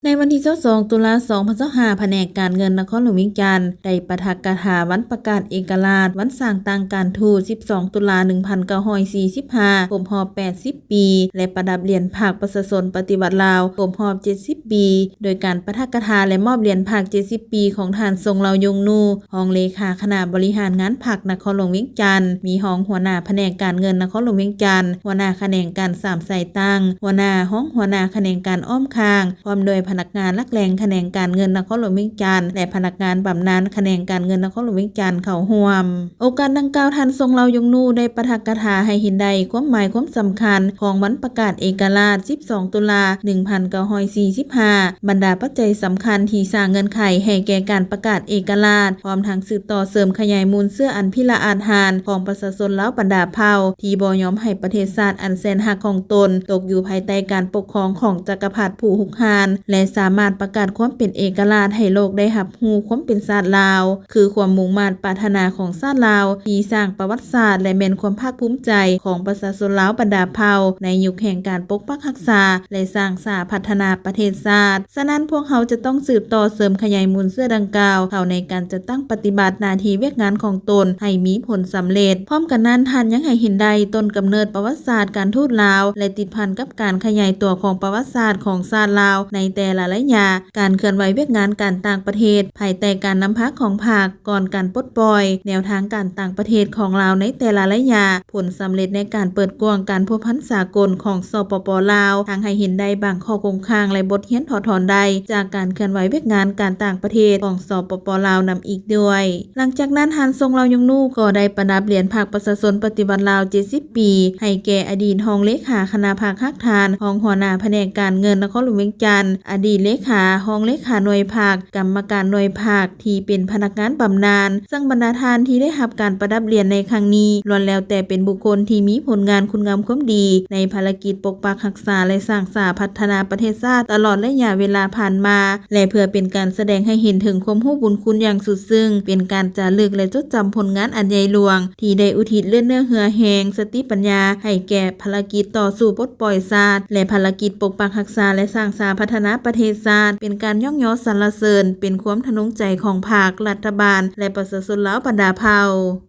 ໃນວັນທີຊາວສອງ ຕຸລາ ສອງພັນຊາວຫ້າ ພະແນກການເງິນນະຄອນຫຼວງວຽງຈັນ ໄດ້ປາຖະກະຖາວັນປະກາດເອກະລາດ, ວັນສ້າງຕັ້ງການທູດ ສິບສອງ ຕຸລາ ໜຶ່ງພັນເກົ້າຮ້ອຍສີ່ສິບຫ້າ ຄົບຮອບ ແປດສິບ ປີ ແລະ ປະດັບຫຼຽນພັກປະຊາຊົນປະຕິວັດລາວ ຄົບຮອບ ເຈັດສິບ ປີ ໂດຍການປາຖະກະຖາ ແລະ ມອບຫຼຽນພັກ ເຈັດສິບ ປີ ຂອງທ່ານ ຊົງເລົາ ຍົງນູ ຮອງເລຂາຄະນະບໍລິຫານງານພັກນະຄອນຫຼວງວຽງຈັນ, ມີຮອງຫົວໜ້າພະແນກການເງິນນະຄອນຫຼວງວຽງຈັນ, ຫົວໜ້າຂະແໜງການສາມສາຍຕັ້ງ, ຫົວໜ້າ, ຮອງຫົວໜ້າຂະແໜງການອ້ອມຂ້າງ, ພ້ອມດ້ວຍພະນັກງານຫຼັກແຫຼ່ງຂະແໜງການເງິນນະຄອນຫຼວງວຽງຈັນ ແລະ ພະນັກງານບຳນານຂະແໜງການເງິນນະຄອນຫຼວງວຽງຈັນເຂົ້າຮ່ວມ. ໂອກາດດັ່ງກ່າວ, ທ່ານ ຊົງເລົາ ຍົງນູ ໄດ້ປາຖະກະຖາໃຫ້ເຫັນໄດ້ຄວາມໝາຍຄວາມສຳຄັນຂອງວັນປະກາດເອກະລາດ ສິບສອງ ຕຸລາ ໜຶ່ງພັນເກົ້າຮ້ອຍສີ່ສິບຫ້າ, ບັນດາປັດໄຈສຳຄັນທີ່ສ້າງເງື່ອນໄຂໃຫ້ແກ່ການປະກາດເອກະລາດ, ພ້ອມທັງສືບຕໍ່ເສີມຂະຫຍາຍມູນເຊື້ອອັນພິລະອາດຫານຂອງປະຊາຊົນລາວບັນດາເຜົ່າ ທີ່ບໍ່ຍອມໃຫ້ປະເທດຊາດອັນແສນຮັກຂອງຕົນຕົກຢູ່ພາຍໃຕ້ການປົກຄອງຂອງຈັກກະພັດຜູ້ຮຸກຮານ ແລະ ສາມາດປະກາດຄວາມເປັນເອກະລາດໃຫ້ໂລກໄດ້ຮັບຮູ້ຄວາມເປັນຊາດລາວ ຄືຄວາມມຸ່ງມາດປາດຖະໜາຂອງຊາດລາວ ທີ່ສ້າງປະຫວັດສາດ ແລະ ແມ່ນຄວາມພາກພູມໃຈຂອງປະຊາຊົນລາວບັນດາເຜົ່າ ໃນຍຸກແຫ່ງການປົກປັກຮັກສາ ແລະ ສ້າງສາພັດທະນາປະເທດຊາດ. ສະນັ້ນ, ພວກເຮົາຈະຕ້ອງສືບຕໍ່ເສີມຂະຫຍາຍມູນເຊື້ອດັ່ງກ່າວເຂົ້າໃນການຈັດຕັ້ງປະຕິບັດໜ້າທີ່ວຽກງານຂອງຕົນໃຫ້ມີຜົນສຳເລັດ. ພ້ອມກັນນັ້ນ, ທ່ານຍັງໃຫ້ເຫັນໄດ້ຕົ້ນກຳເນີດປະຫວັດສາດການທູດລາວ ແລະ ຕິດພັນກັບການຂະຫຍາຍຕົວຂອງປະຫວັດສາດຂອງຊາດລາວໃນແຕ່ລະໄລຍະ, ການເຄື່ອນໄຫວວຽກງານການຕ່າງປະເທດພາຍໃຕ້ການນຳພາຂອງພັກ, ກ່ອນການປົດປ່ອຍ, ແນວທາງການຕ່າງປະເທດຂອງລາວໃນແຕ່ລະໄລຍະ, ຜົນສຳເລັດໃນການເປີດກວ້າງການພົວພັນສາກົນຂອງ ສປປ ລາວ, ທັງໃຫ້ເຫັນໄດ້ບາງຂໍ້ຄົງຄ້າງ ແລະ ບົດຮຽນຖອດຖອນໄດ້ຈາກການເຄື່ອນໄຫວວຽກງານການຕ່າງປະເທດຂອງ ສປປ ລາວ ນຳອີກດ້ວຍ. ຫຼັງຈາກນັ້ນ, ທ່ານ ຊົງເລົາ ຍົງນູ ກໍໄດ້ປະດັບຫຼຽນພັກປະຊາຊົນປະຕິວັດລາວ ເຈັດສິບ ປີ ໃຫ້ແກ່ອະດີດຮອງເລຂາຄະນະພັກຮາກຖານ, ຮອງຫົວໜ້າພະແນກການເງິນນະຄອນຫຼວງວຽງຈັນ, ອະດີດເລຂາ, ຮອງເລຂາໜ່ວຍພັກ, ກຳມະການໜ່ວຍພັກ ທີ່ເປັນພະນັກງານບຳນານ, ເຊິ່ງບັນດາທ່ານທີ່ໄດ້ຮັບການປະດັບຫຼຽນໃນຄັ້ງນີ້ ລ້ວນແລ້ວແຕ່ເປັນບຸກຄົນທີ່ມີຜົນງານຄຸນງາມຄວາມດີໃນພາລະກິດປົກປັກຮັກສາ ແລະ ສ້າງສາພັດທະນາປະເທດຊາດຕະຫຼອດໄລຍະເວລາຜ່ານມາ ແລະ ເພື່ອເປັນການສະແດງໃຫ້ເຫັນເຖິງຄວາມຮູ້ບຸນຄຸນຢ່າງສຸດເຊິ່ງ, ເປັນການຈາລຶກ ແລະ ຈົດຈຳຜົນງານອັນໃຫຍ່ຫຼວງ ທີ່ໄດ້ອຸທິດເລືອດເນື້ອເຫື່ອແຮງ, ສະຕິປັນຍາ ໃຫ້ແກ່ພາລະກິດຕໍ່ສູ້ປົດປ່ອຍຊາດ ແລະ ພາລະກິດປົກປັກຮັກສາ ແລະ ສ້າງສາພັດທະນາປະເທດຊາດ, ເປັນການຍ້ອງຍໍສັນລະເສີນ, ເປັນຄວາມທະນົງໃຈຂອງພັກ, ລັດຖະບານ ແລະ ປະຊາຊົນລາວບັນດາເຜົ່າ.